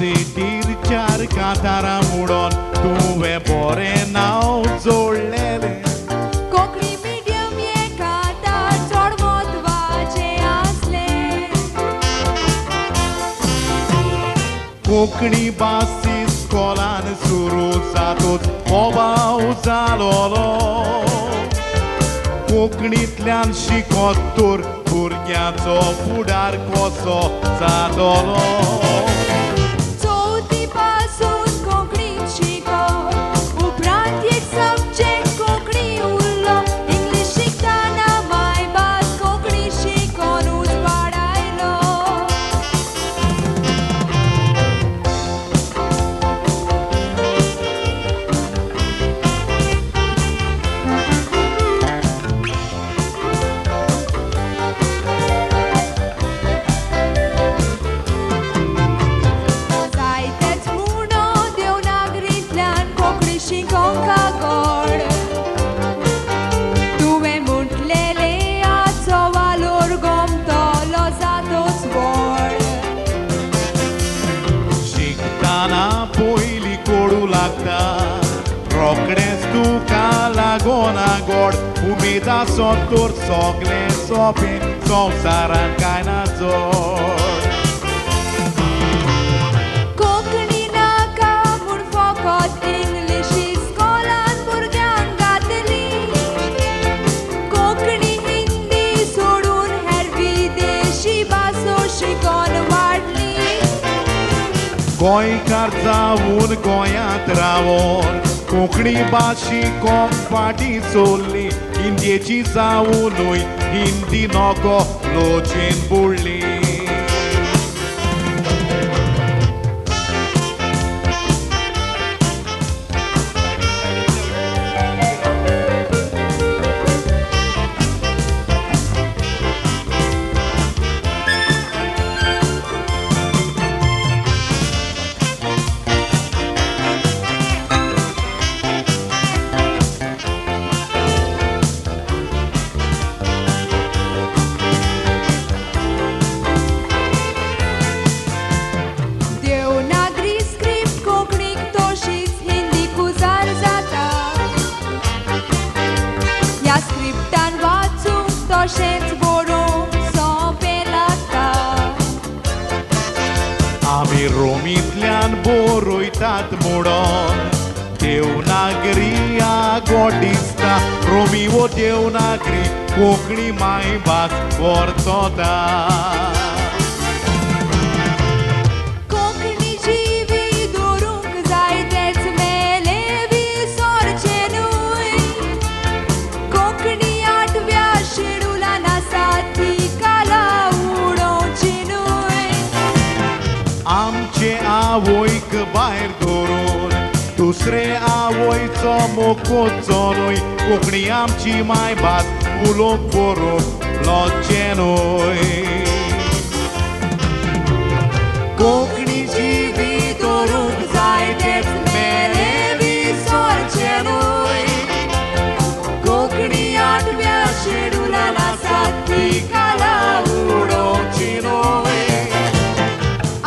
कासेटीर चार कांतारां मुडोन तुवें बरें नांव जोडलेलें. कोंकणी मिडियम हें कांतार चड म्हत्वाचें आसलें. कोंकणी भास इस्कोलान सुरू जातूच बोवाळ जालोलो. कोंकणींतल्यान शिकोत तर भुरग्यांचो फुडार कसो जातलो. चवथी पासून कोंकणीत शिकोप उपरांत एक सबजेक्ट कोंकणी उरलो. इंग्लीश शिकतना मायभास कोंकणी शिकोनूच वाडायलो. जायतेच म्हणो देवनागरींतल्यान कोंकणी शिकोवंक गोड. तुवें म्हटलेलें आजचो वालोर गोमतलो जातोच व्हड. शिकतना पयलीं कोडू लागता, रोखडेंच तुका लागोना गोड. उमेद आसत तर सगळें सोंपें, संवसारान कांय ना जोड. कोंकणी नाका म्हूण फकत इंग्लीश इस्कोलान भुरग्यांक घातली. कोंकणी हिंदी सोडून हेर विदेशी भासो शिकोन वाडली. गोंयकार जावन गोंयांत रावोन कोंकणी भास शिकोवंक फाटीं सोडली. इंडियेची जावनूय हिंदी नको लोचेन बुडली. देवनागरी स्क्रिप्ट कोंकणीक तशीच हिंदी कुजार जाता. ह्या स्क्रिप्टान वाचूंक तशेंच बरोवंक सोंपें लागता. आमी रोमींतल्यान बरयतात म्हणून देवनागरी आगो दिसता. रोमी वो देवनागरी कोंकणी मायभास व्हरतोता. कोंकणी जिवी दवरूंक जायतेच मेले विसरचें न्हय. कोंकणी आठव्या शेड्युलान आसा ती काला उडोवची न्हय. आमचे आवयक भायर दवरून दुसरे आवयचो मोकोचो न्हय. कोंकणी आमची मायभास उलोवंक बरोवंक लज्जें न्हय. कोंकणी जिवी दवरूंक जायतेच मेले विसरचें न्हय. कोंकणी आठव्या शेड्युलान आसा ती काला उडोवची न्हय.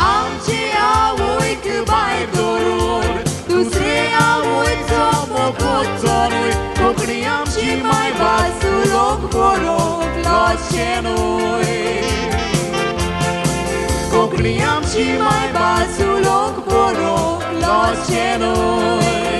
आमचे आवयक भायर दवरून दुसरे आवयचो मोकोचो न्हय. कोंकणी आमची मायभास उलोवंक बरोवंक लजचें न्हय. कोंकणी आमची मायभास उलोवंक बरोवंक लजचें न्हय.